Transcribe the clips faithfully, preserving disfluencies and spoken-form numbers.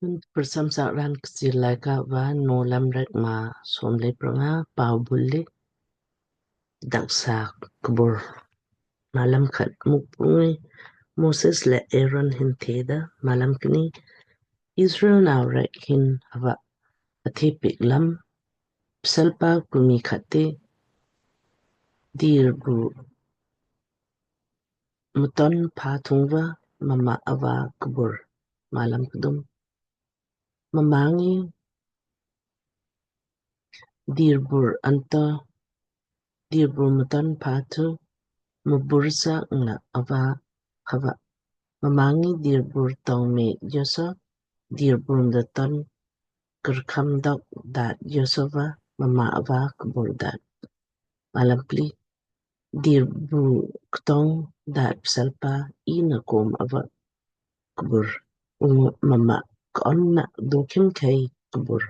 Tun prcham sak raan Kchiir Laaika va Nowlamrek maa somle pranga. Pau bul le daksa kbur. Malam khat. Mukpu ngi Moses le Aaron hin theda, malam kni, Israel nau rek hin hava athe piik lam, pselpa kumi khat te dirbu mton pha thung va mma ava kbur. Malam kdum. Mma ngi dirbur anto, dirbur mton pha thu mubur sa nga ava hava. Mma ngi dirbur tong me joso, dirbur mton kerkham dok daat joso va mma ava kbur daat. Malam pli. Dirbu ktong daat pselpa ina kom ava kbur. Ungu mma konna dokim kai kbur.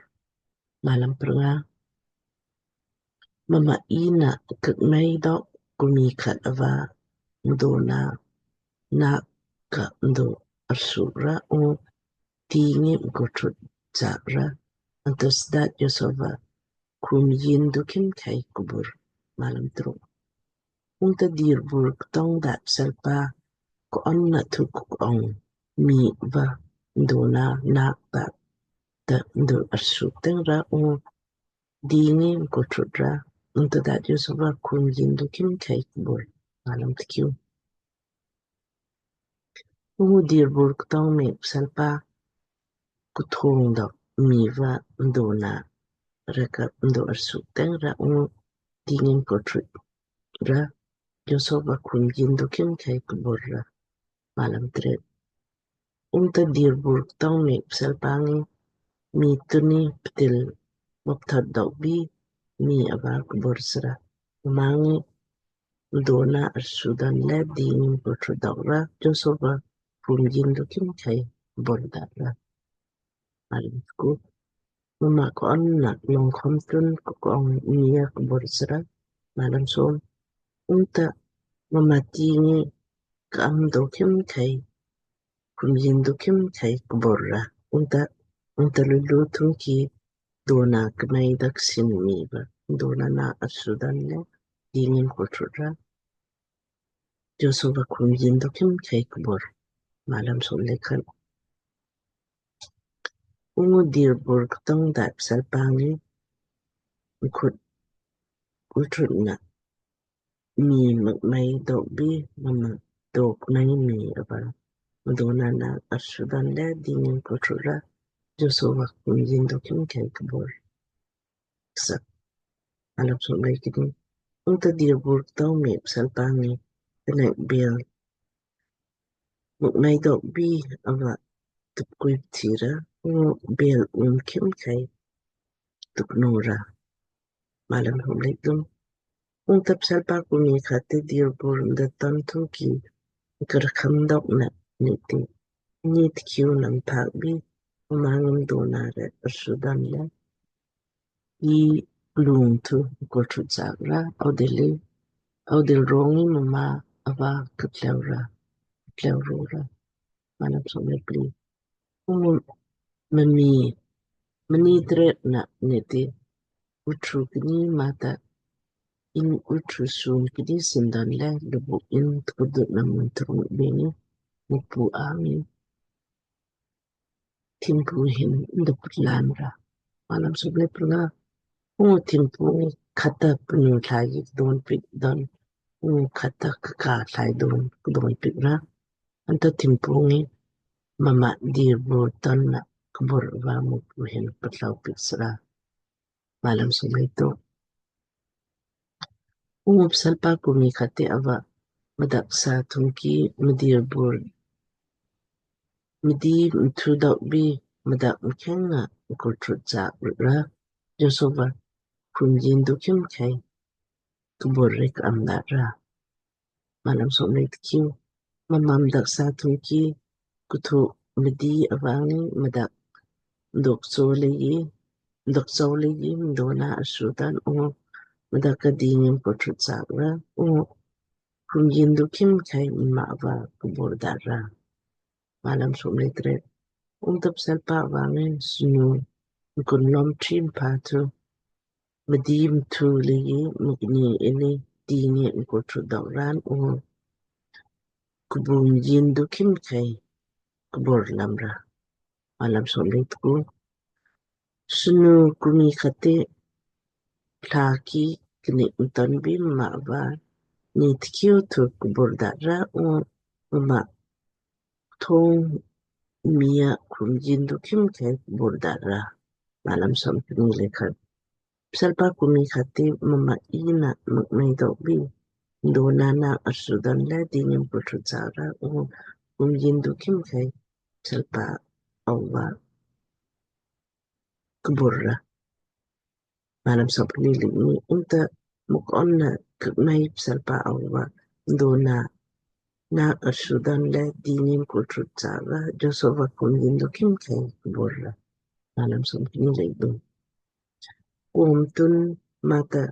Malam prnga. Mma ina kekmei dok kumi khat ava mdona nak ka mdo arsu ra ungu tingi mkotrut sak ra anto sdat joso va kum yin dokim kai kbur. Malam truk. Ungta dirbur ktong daat pselpa konna thu kok ong mi va mdona nak daat ta mdo arsu teng ra ungu dingi mkotrut ra ungta daat joso va kum yin dokim kai kbur. Malam tkiu. Ungu dirbur ktong me pselpa kuthung dok mi va mdona reka mdo arsu teng ra ungu dingi mkotrut ra joso va kum yin dokim kai kbur ra. Malam tret. Ungta dirbur ktong me pselpa ngi mi tuni ptil mupthat dok bi mi ava kbur sra. Mma ngi mdona arsu dan le dingi mkotrut dok ra joso va kum yin dokim kai kbur daat ra. Malam tku. Mma konna longkhom tun kok ong mi a kbur sra. Malam som. Ungta mma tingi kam dokim kai kum yin dokim kai kbur ra. Ungta, ungta lulu thungki dona kmei dak sin mi va mdona nak arsu dan le dingi mkotrut ra joso va kum yin dokim kai kbur. Malam som le khat. Ungu dirbur ktong daat pselpa ngi mkhut utrut na mi mkmei dok bi mma dok nai mi ava mdona nak arsu dan le dingi mkotrut ra joso va kum yin dokim kai kbur. Ksa. Malam som le kni. Ungta dirbur ktong me pselpa ngi knek bel mkmei dok bi ava tupkui pthi ra ungu bel un kim kai tupnu ra. Malam som le kthum. Ungta pselpa kumi khat te dirbur mda ton thungki kerkham dok na nit ti nit kiu nam pak bi mma ngi mdona rek arsu dan le i lung thu mkotrut sak ra audil le audil rongi mma ava ktleu ra ktleu ro ra. Malam som le pli. Ungu mani mani tret na nit ti utru kni mata in utru sun kni sindan le lubu in tkudut na mun trung beni Mukpu angi thimpu hin nda putlan ra. Malam som le prnga. Ungu thimpu ngi kata pnu thlai don pik don ungu kata kaka thlai don don pik ra. Anto thimpu ngi mma dirbur ton na kbur va Mukpu hin putlau pik sra. Malam som le truk. Ungu pselpa kumi khat te ava mdak sa thungki mdirbur mdi mthu dok bi mdak mkheng nga mkotrut sak ra joso va kum yin dokim kai kbur rek am daat ra. Malam som le tkiu. Mma mdak sa thungki kuthu mdi ava ngi mdak dok so le yi dok so le yi mdona arsu dan ungu mdak ka dingi mkotrut sak ra ungu kum yin dokim kai mma ava kbur daat ra. Malam som le tret. Ungta pselpa va ngi snu mkun lom trim pha thu mdim thu leiji mkni ini dingi mkul thu dok ran ungu kubum jin du khim khai kubur lamra. Malam som le tku. Snu kumi khati laki kni mton bi mma va ni tkiu thu kubur dara ungu mma thong mia kum jin du khim khai kubur dara. Malam som kni le khat. Pselpa kumi khati mma ina mkmei dok bi mdona na arsudan le dingi mkul thu dara ungu kum jin du khim khai pselpa ava kubur ra. Malam som kni le kni. Ungta mkon na kmei pselpa ava mdona na arsudan le dingi mkul thu dara Josova kum jin du khim khai kubur ra. Malam som kni le kthum. Kum tun mata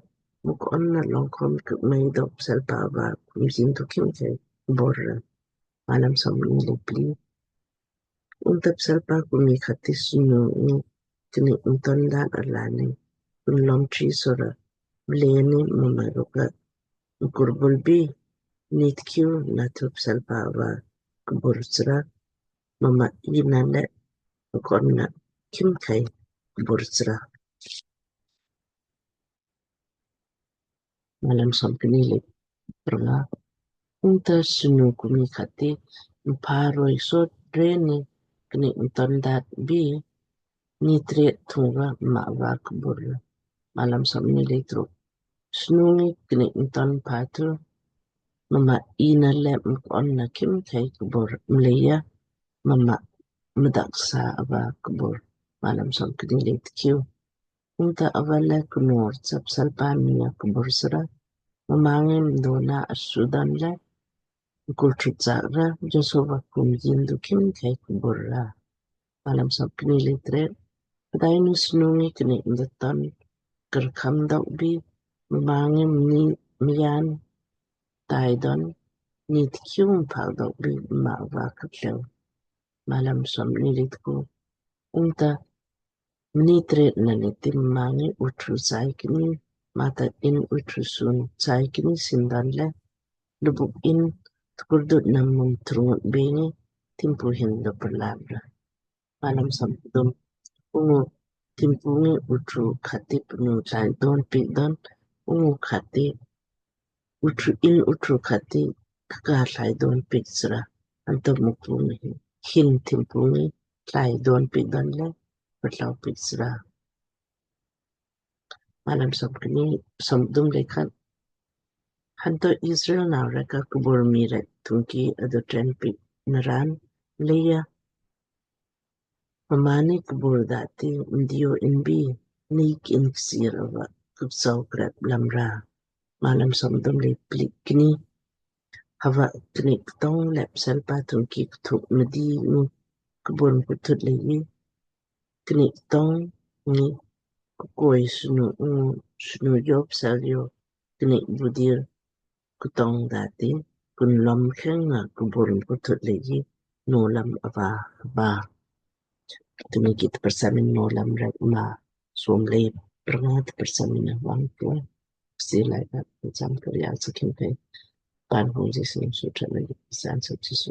mkon na longkom kmei dok pselpa va kum jin du khim khai kubur ra. Malam som kni le pli. Ungta pselpa kumi khati snu ngi kni mton dan arlani kun lom tri sora mleni mma ruka mkurbul bi ni tkiu na thu pselpa va kubur sra mma ina le mkon na khim khai kubur sra. Malam som kni le pranga. Ungta snu kumi khati mpha roi sot reni kni mton dat bi ni tret thunga mma va kubur. Malam som kni le truk. Snu ngi kni mton pha thu mma ina le mkon na khim khai kubur mleija mma mdak sa ava kubur. Malam som kni le tkiu. Ungta ava le knor chap pselpa mii a kubur sra. Mma ngi mdona arsudan le mkul thu dara Josova kum jin du khim khai kubur ra. Malam som kni le tret. Pdainu snu ngi kni mdaton kerkham dok bi mma ngi mni mian taidon ni tkiu mphak dok bi mma va katleu. Malam som kni le tku. Ungta mni tret na ni ti mma ngi utru chai kni mata in utru sun chai kni sindan le lubuk in tkurdut na mung trungut bengi timpu hin do perlap ra. Malam som kthum. Ungu timpu ngi utru khati pnu tlai don pik don ungu khati utru in utru khati kaka tlai don pik sra. Anto Mukpu ngi hin timpu ngi tlai don pik don le perlau pik sra. Malam som kni, som kthum le khat. Hanto Israel nau reka kubur mii rek thungki adu tren pik naran leija mmaanni kubur dati mdiu inbi nik in ksir ava kupsau krep lamra. Malam som kthum le pli kni. Hava kni ktong le pselpa thungki kthuk mdi ngi kubur mkutut leiji kni ktong ngi kukoi snu ungu snu jo psel jo kni budir kutong dati kun lom kheng nga kubur mkutut leiji nolam ava ba. Tuni ki tpersamin nolam rek ma som le pranga tpersamin na wang tua. Psi lai ka jam karya sakin kai pan hong Jisu sutra lagi pesan sa Jisu.